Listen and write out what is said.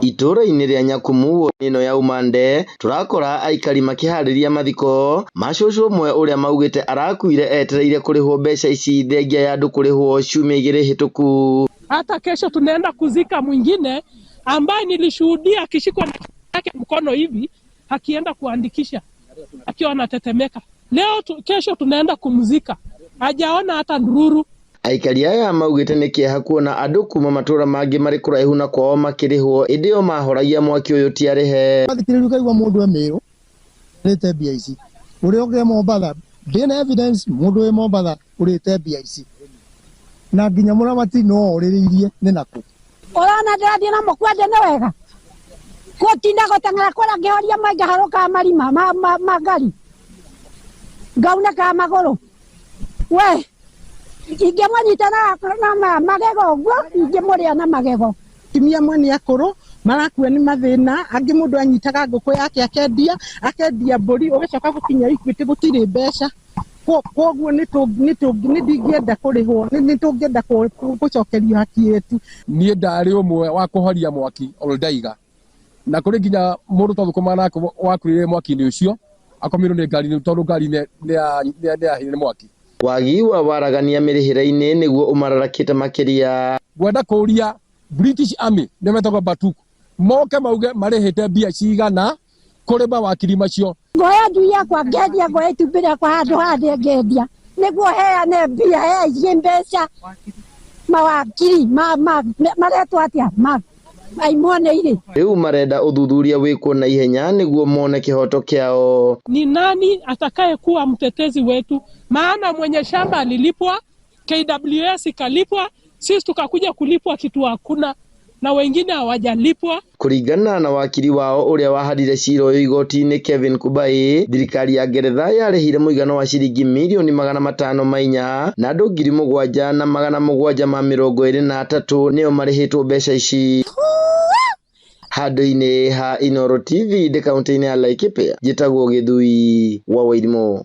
Itũũra-inĩ rĩa Nyakumu wodi ĩno ya Umande tũrakora aikari makĩharĩria mathiko ma cũcũ ũmwe ũrĩa maugĩte arakuire etereire kũrĩhwo mbeca ici thengia ya andũ kũrĩhwo ciumia igĩrĩ hĩtũku. Hata kesho tunaenda kuzika mwingine ambaye nilishuhudia akishikwa na yake mkono hivi akienda kuandikisha akiwa anatetemeka. Leo kesho tunaenda kumzika, hajaona hata ndururu. Aikari aya maugĩte nĩ kĩeha kuona andũ kuma matũra mangĩ marĩ kũraihu na kwao makĩrĩhwo ĩndĩ o mahoragia mwaki ũyũ ti arĩhe. Thikĩrĩria ũkaigua mũndũ e Mĩrũ ũrĩte mbia ici, ũrĩa ũngĩ e Mombatha, ndĩna evidence mũndũ wĩ Mombatha ũrĩte mbia ici, na nginya mũramati no orĩrĩirie nĩ nakũ. Ũrona ndĩrathiĩ na mũkwende nĩ wega gũtinda gũteng'era kũrĩa ngĩhoria mai ngaharũkaga marima ma ngari ngaunĩkaga magũrũ we ingĩmũnyita na magego ũguo ingĩmũrĩa na magego. Atumia amwe nĩ akũrũ marakua nĩ mathĩna, angĩ mũndũ anyitaga ngũkũ yake akendia, akendia mbũri, ũgĩcoka gũkinya Equity gũtirĩ mbeca. Koguo nĩ ndingĩenda kũrĩhwo, nĩ tũngĩenda gũcokerio haki yetu. Niĩ ndarĩ ũmwe wa kũhoria mwaki Oldaiga, na kũrĩ nginya mũndũ twathũkũmaga nake wakuire mwaki-inĩ ũcio akomirwo nĩ ngari tondũ ngari nĩ yahĩire nĩ mwaki. Wagi wa waragania mĩrĩhĩre-inĩ nĩguo ũmararakĩte makĩria. Ngwenda kũria British Army nĩ metagwo Batuk moke mauge marĩhĩte mbia cigana kũrĩ mawakiri macio. Ngoya njui yakwa ngendia, ngoya itumbĩ rĩakwa handũ harĩa ngendia nĩguo heane mbia he mbeca mawakiri maretwo atĩa aimone. Rĩu marenda ũthuthuria wĩkwo na ihenya nĩguo mone kĩhoto kĩao. Ni nani atakayekuwa mtetezi wetu? Maana mwenye shamba alilipwa, KWS ikalipwa, sisi tukakuja kulipwa kitu hakuna na wengine hawajalipwa. Kũringana na wakiri wao ũrĩa waharire cira ũyũ igoti-inĩ Kevin Kubai, thirikari ya Ngeretha yarĩhire mũigana wa ciringi mirioni 504 na andũ 7,723 nĩo marĩhĩtwo mbeca ici. Handũ-inĩ ha Inooro TV ndĩ kaũntĩ-inĩ ya Laikipia, njĩtagwo Gĩthui wa Wairimũ.